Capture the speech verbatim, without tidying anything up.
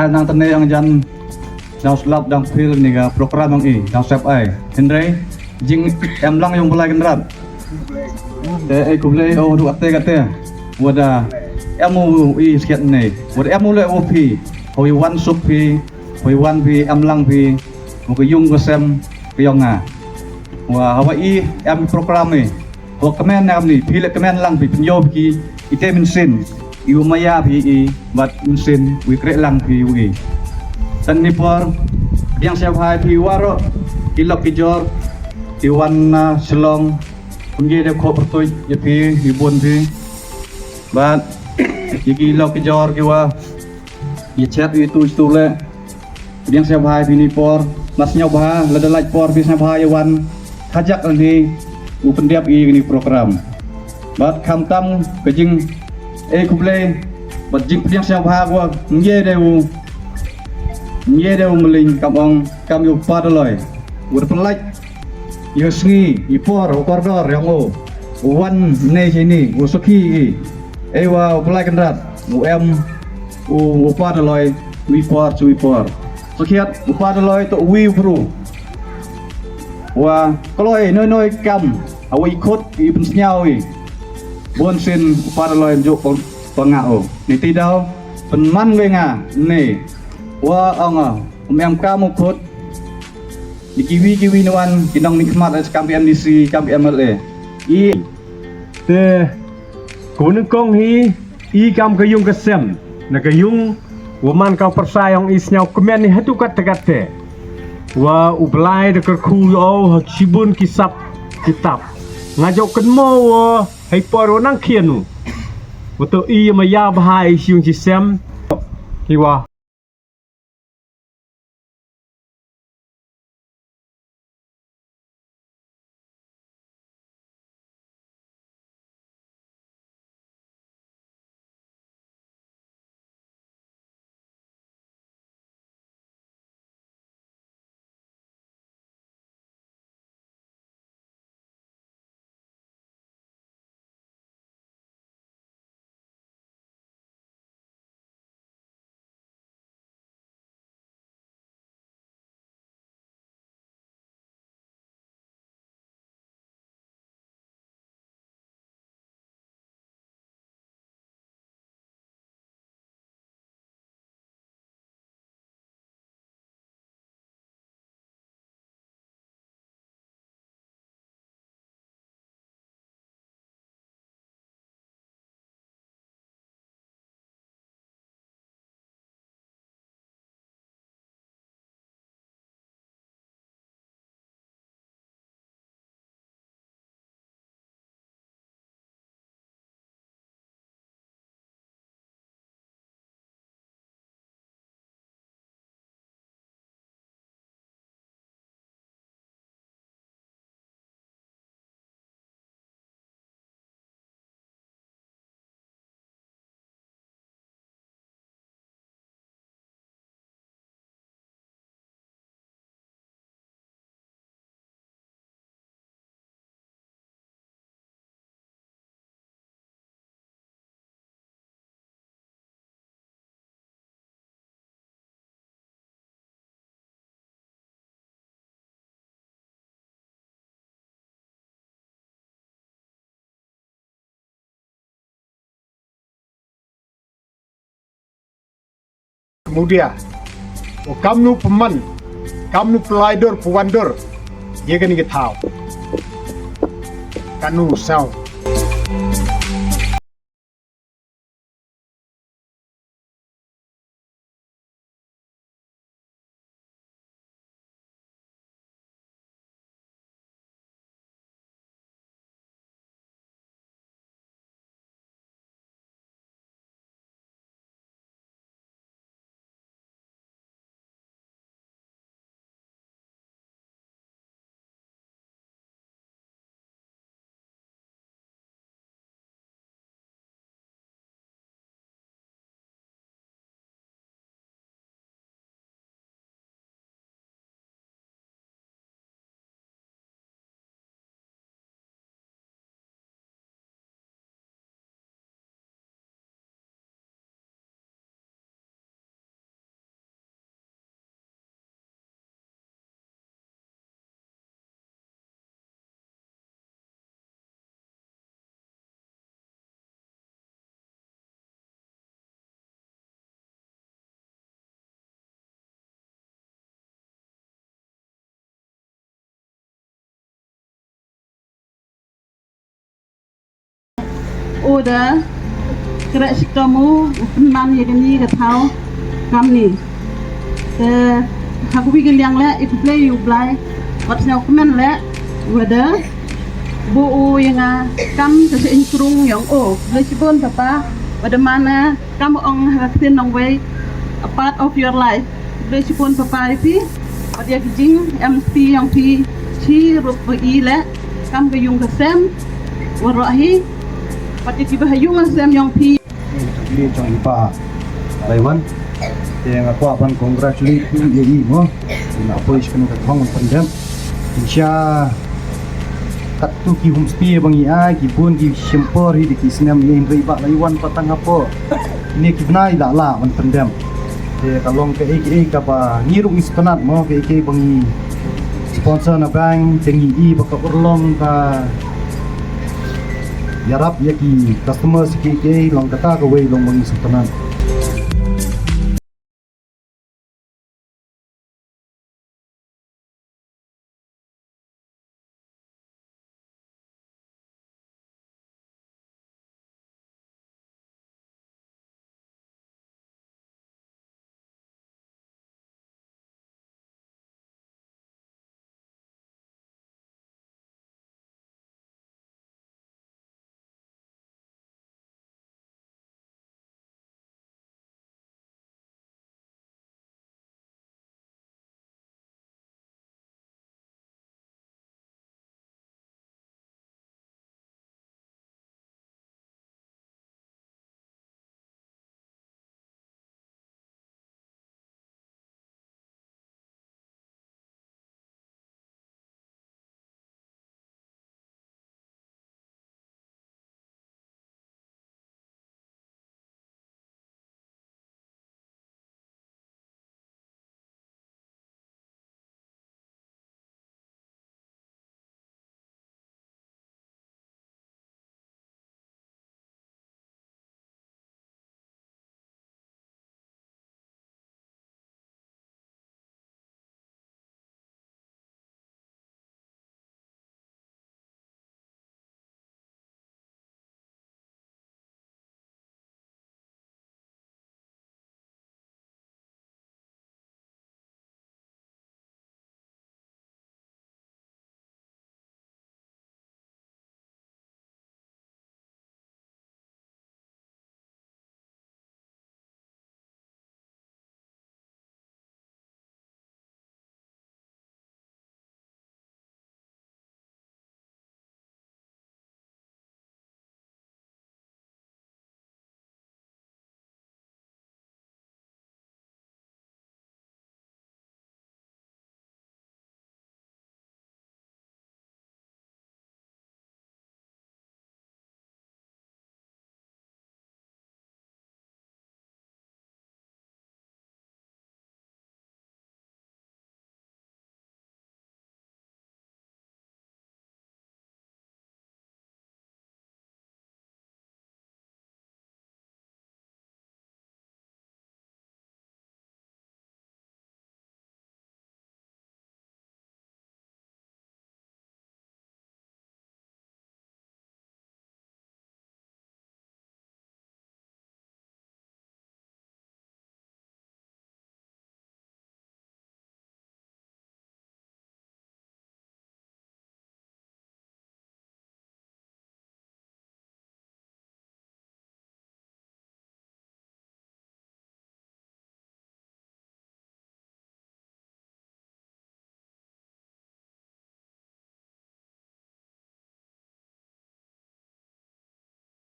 Nang tene yong jan, dang slap dang feel ni ka program yong i, dang sep ai. Hynrei, jing em lang yong Blai Kynrad. Te e khublei o du kate kate. Wada em u i siat ne. Wada em u le u phi. Hoi wan suk phi. Hoi wan phi em lang phi. Wa ka yung ka sem ka yong nga. Wa hawa i em program i. Wa kmen em ni phi le kmen lang phi pynyoh phi ki. Ite mynsiem. I u maya phi i. Bad mynsiem. Wi kre lang phi wi. Tan ni por. Diang siap hai phi waro. I lok i jor. I wan na Shillong. Pynge de khop pyrtuit ya phi, ya bun phi. Bad ya ki lok ki jor ki wa ya chet ya tu tu le. Pdiang sñiawbha phi ni por, na sñiawbha, lada lait por phi sñiawbha ya wan. Khajak ni u pyndiap i ni program. Bad khamtam ka jing e khublei, bad jing pdiang sñiawbha wa ngi de u, ngi de u mling kam ong, kam yu pa Daloi. Wa pynlait Yu sngi, i por, u kordor, yong u. U wan ne chini, u sakhi i. Ei wa, u Blai Kynrad, u em, u, u pa Daloi, wi por, chu wi por. Sakhiat, u pa Daloi, to wi u bru. Wa, kloi, noi noi kam, a wi khut, i pynsñiaw i. Bun sin, u pa Daloi, juk pang, panga u. Ni ti daw, pynman we nga, ne. Wa, ong a, um em kam u khut, Ni kiwi kiwi nuan, ki nong ni khmat, eh, kam ki M D C, kam ki M L A. I. Te, ko nyngkong hi, i kam ka yung ka sem. Na ka yung, wa man ka pyrsa yong i sñiaw kmen ni hatu kat te kat te. Wa u Blai da kyrkhu yow, ha chibun ki sap, ki tap. Nga jooh kynmo wa, hei por wa nang khian u. Wa to i ya maya bha i yung chi sem. Hi wa. Kemudia, o kamnu pynman, kamnu pynlai dur, pynwan dur, ya kani ka thaw. Kanu saw. O da, kreh chitom u, u pynman ya kani ka thaw, kamni. Te, ha kawi ka liang le, i khublei u Blai, wat sñiaw kmen le, wa da, booh u ya nga, kam ka sa in krung yong o, khublei chibun papa, wa da man, kam ong ha ka ktien nongwei, a part of your life. Khublei chibun papa ya phi, wat ya ki jing, em phi yong phi, chi rup wa i le, kam ka yung ka sem, waroh hi, wat ya ki bah yung ka sem yong phi. Khublei chong i pa, Laiwan. Te nga kwah ban congratulate phi ya i mo. Nga poi chi kano ka thong pyndep. Insha Kattu ki homestay ba ngi ai, ki bun ki shim por hi da ki snem, i hynrei bah Laiwan pat tang hapoh kine ki bnai lah lah ban pyndep. Te ka long kaei kaei kaba ngi ruh ngi sngewtynnat mo, kaei kaei ba ngi sponsor na bank, te ngi i ba ka urlong ka yarap ya ki customers, kaei kaei, long kata kawei long ba ngi sngewtynnat.